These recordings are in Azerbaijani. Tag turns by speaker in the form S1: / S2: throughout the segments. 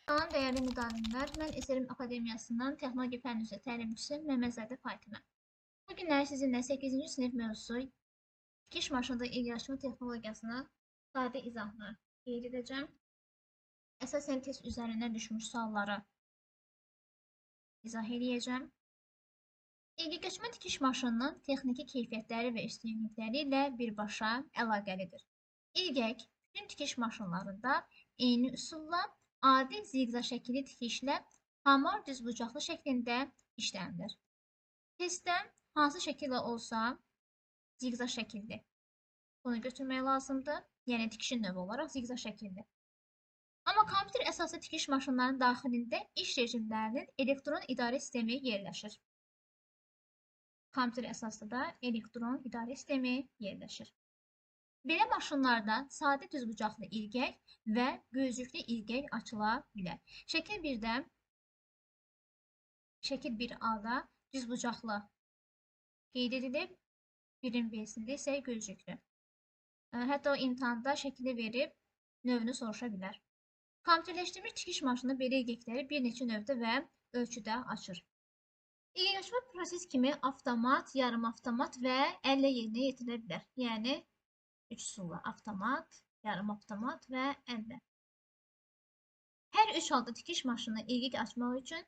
S1: Salam dəyərli müdavimlər, mən SRM Akademiyasından Texnologiya Fənn üzrə təlimçisi Məmmədzadə Fatimə. Bu günlər sizinlə 8-ci sinif mövzusu tikiş maşınında ilgəşmə texnologiyasını sadə izahını qeyd edəcəm. Əsasən test üzərindən düşmüş sualları izah edəcəm. İlgəşmə tikiş maşınının texniki keyfiyyətləri və üstünlükləri ilə birbaşa əlaqəlidir. İlgək bütün tikiş maşınlarında eyni üsulla adi ziqzaq şəkilli tikişlə hamar düzbucaqlı şəklində işlənilir. Testdə hansı şəkillə olsa ziqzaq şəkilli bunu götürmək lazımdır. Yəni tikişin növü olaraq ziqzaq şəkilli. Amma kompüter əsaslı tikiş maşınlarının daxilində iş rejimlərinin elektron idarə sistemi yerləşir. Kompüter əsaslı da elektron idarə sistemi yerləşir. Belə maşınlarda sadə düzbucaqlı ilgək və gözlüklü ilgək açıla bilər. Şəkil 1-də, şəkil 1A-da düzbucaqlı qeyd edilib, 1-in B-sində isə gözlüklü. Hətta o imtahanda şəkili verib növünü soruşa bilər. Kompüterləşdirilmiş tikiş maşını belə ilgəkləri bir neçə növdə və ölçüdə açır. İlgəkləşmə proses kimi avtomat, yarımavtomat və əllə yerinə yetirilə bilər. Yəni üç üsulla: avtomat, yarımavtomat və əllə. Hər üç halda tikiş maşınına ilgək açmaq üçün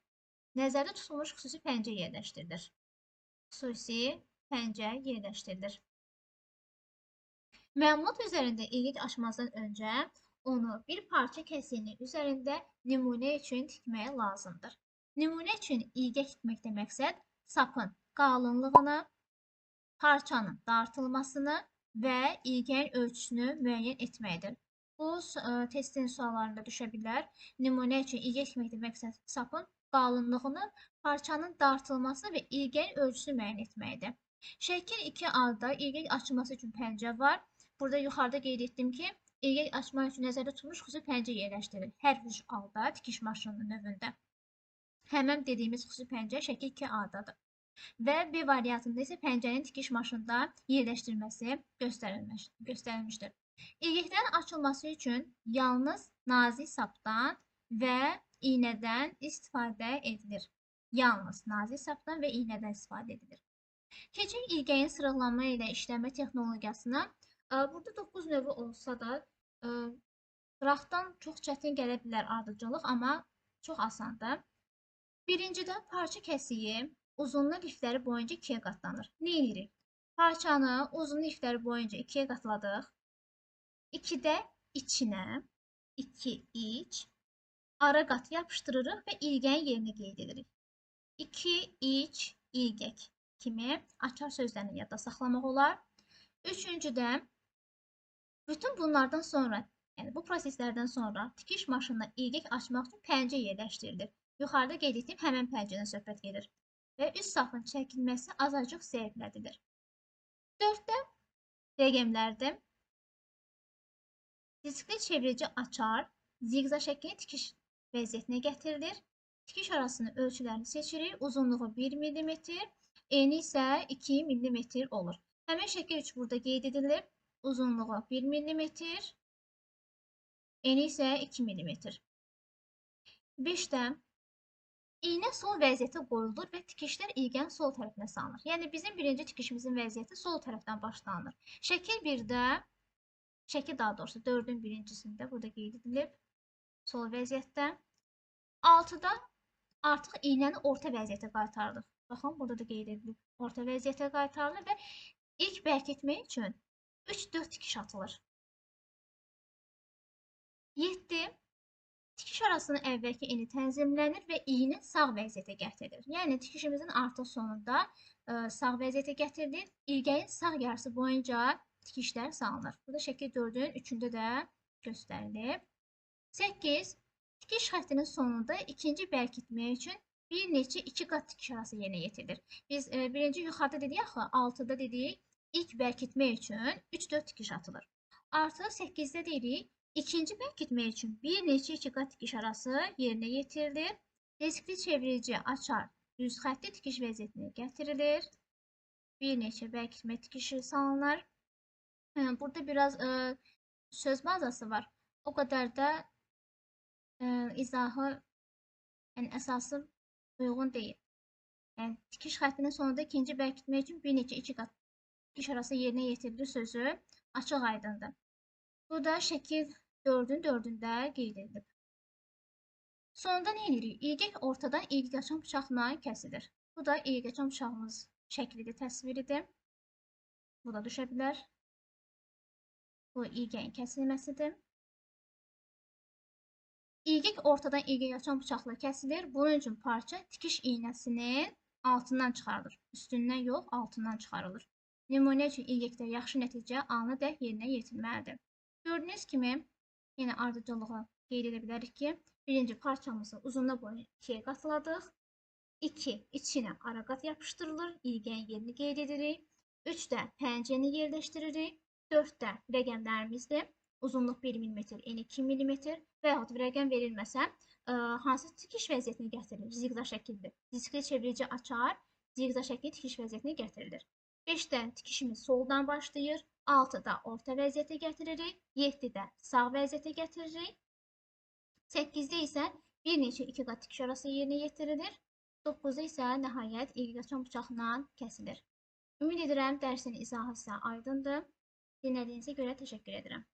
S1: nəzərdə tutulmuş xüsusi pəncə yerləşdirilir. Xüsusi pəncə yerləşdirilir. Məlumat üzərində ilgək açmazdan öncə onu bir parça kəsiyinin üzərində nümunə üçün tikmək lazımdır. Nümunə üçün ilgək tikməkdə məqsəd sapın qalınlığını, parçanın dartılmasını və ilgəyin ölçüsünü müəyyən etməkdir. Bu testin suallarında düşə bilər. Nümunə üçün ilgək tikməkdə məqsəd sapın qalınlığını, parçanın dartılmasını və ilgəyin ölçüsünü müəyyən etməkdir. Şəkil 2A-da ilgək açılması üçün pəncə var. Burada yuxarıda qeyd etdim ki, ilgək açmaq üçün nəzərdə tutulmuş xüsusi pəncə yerləşdirilir. Hər üç halda tikiş maşınının növündə. Həmən dediyimiz xüsusi pəncə şəkil 2A-dadır. Və B variantında isə pəncənin tikiş maşında yerləşdirilməsi göstərilmişdir. İlgəklərin açılması üçün yalnız nazik sapdan və iynədən istifadə edilir. Yalnız nazik sapdan və iynədən istifadə edilir. Keçək ilgəyin sırıqlanma ilə işləmə texnologiyasına. Burada 9 növü olsa da qıraqdan çox çətin gələ bilər ardıcıllıq, amma çox asandır. Birincidə parça kəsiyi uzunluq lifləri boyunca ikiyə qatlanır. Nə edirik? Parçanı uzunluq lifləri boyunca ikiyə qatladıq. 2-də içinə, 2 iç, ara qat yapışdırırıq və ilgəyin yerini qeyd edirik. 2 iç, ilgək kimi açar sözlərini yadda saxlamaq olar. Üçüncüdə, bütün bunlardan sonra, yəni bu proseslərdən sonra tikiş maşınına ilgək açmaq üçün pəncə yerləşdirilir. Yuxarıda qeyd etdiyim həmən pəncədən söhbət gedir və üst safın çəkilməsi azacıq zəiflədilir. 4-də rəqəmlərdə diskli çevirici açar, ziqzaq şəklini tikiş vəziyyətinə gətirilir. Tikiş arasının ölçülərini seçirik. Uzunluğu 1 mm, eni isə 2 mm olur. Həmin şəkil 3 burada qeyd edilir. Uzunluğu 1 mm, eni isə 2 mm. 5-də İynə sol vəziyyətə qoyulur və tikişlər ilgənin sol tərəfinə salınır. Yəni bizim birinci tikişimizin vəziyyəti sol tərəfdən başlanır. Şəkil 1-də, şəkil daha doğrusu 4-ün birincisində burada qeyd edilib sol vəziyyətdə. 6-da artıq iynəni orta vəziyyətə qaytarılır. Baxın, burada da qeyd edilib. Orta vəziyyətə qaytarılır və ilk bərkitmək üçün 3-4 tikiş atılır. 7. Tikiş arasının əvvəlki eni tənzimlənir və iynə sağ vəziyyətə gətirilir. Yəni tikişimizin artıq sonunda sağ vəziyyətə gətirilir. İlgəyin sağ yarısı boyunca tikişlər salınır. Burada şəkil 4-ün 3-ündə də göstərilib. 8. Tikiş xəttinin sonunda ikinci bərkitmək üçün bir neçə iki qat tikiş arası yerinə yetirilir. Biz birinci yuxarıda dedik axı, 6-da dedik, ilk bərkitmək üçün 3-4 tikiş atılır. Artıq 8-də deyirik, İkinci bərkitmək üçün bir neçə iki qat tikiş arası yerinə yetirilir. Diskli çevirici açar düz xətti tikiş vəziyyətinə gətirilir. Bir neçə bərkitmə tikişi salınır. Burada biraz söz bazası var. O qədər də izahı, yəni əsası uyğun deyil. Yəni, tikiş xəttinin sonunda ikinci bərkitmə üçün bir neçə iki qat tikiş arası yerinə yetirilir sözü açıq aydındır. Bu da şəkil 4-ün 4-ündə qeyd edilib. Sonunda nə edirik? İlgək ortadan ilgək açan bıçaqla kəsilir. Bu da ilgək açan bıçağımız şəklidir, təsviridir. Bu da düşə bilər. Bu ilgəyin kəsilməsidir. İlgək ortadan ilgək açan bıçaqla kəsilir. Bunun üçün parça tikiş iynəsinin altından çıxarılır. Üstündən yox, altından çıxarılır. Nümunə üçün ilgəkdə yaxşı nəticə anı dək yerinə yetirilməlidir. Gördüyünüz kimi, yenə ardıcıllığı qeyd edə bilərik ki, birinci parçamızı uzunluq boyu 2-yə qatladıq. 2 içinə ara qat yapışdırılır, ilgəyin yerini qeyd edirik. 3-də pəncəni yerləşdiririk. 4-də rəqəmlərimizdir. Uzunluq 1 mm, eni 2 mm və yaxud rəqəm verilməsə, hansı tikiş vəziyyətinə gətirilir? Ziqzaq şəkildə. Diskli çevirici açar, ziqzaq şəkildə tikiş vəziyyətinə gətirilir. 5-də tikişimiz soldan başlayır, 6-da orta vəziyyətə gətiririk, 7-də sağ vəziyyətə gətiririk. 8-də isə bir neçə iki qat tikiş arası yerinə yetirilir. 9-da isə nəhayət ilgək açan bıçaqla kəsilir. Ümid edirəm dərsin izahı sizə aydındır. Dinlədiyinizə görə təşəkkür edirəm.